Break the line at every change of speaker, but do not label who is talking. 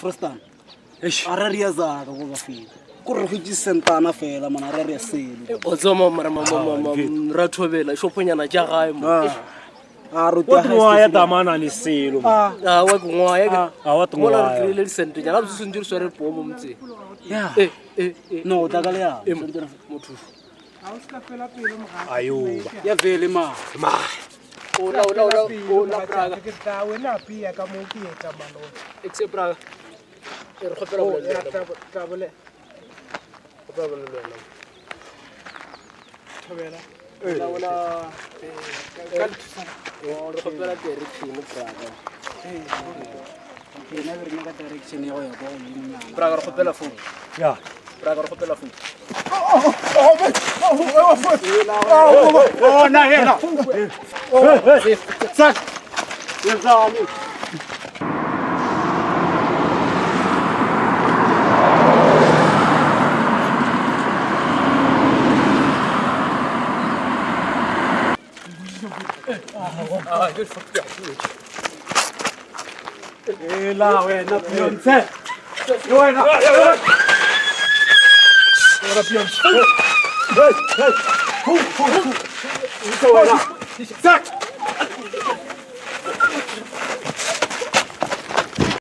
Tristan a re re ya zaka go ba feta ko re hwetše sentana fela mana re re ya selo
o tsoma mara ra thobela shoponyana tša gae mo
a re
wa tngwaya tamana le selo
a wa ke ngwaya
a wa
mola re
tngwaya
kry-ile disente nyana botse swantse re sware poo mo motseng
ya
Eh, eh, eh.
no o tla ka le ya
Eh, motho
ayoba
ya vele ma
ola ola ola ola praga
ke tla wena pea ka mo ke etsa malotse
except praga e re kgopela
Oh,
bolela le wena.
tla bolela
Kgopela bolela le wena.
thobela
Ola, ola, eh, re kgopela direction praga
yena be re nyaka direction ya go ya kwa godimonyana
praga re kgopela phone
ya
praga re kgopela phone
ona yena sak
yenzani
ela wena Beyonce le wena wena Beyonce hey hey hu hu hu wena sak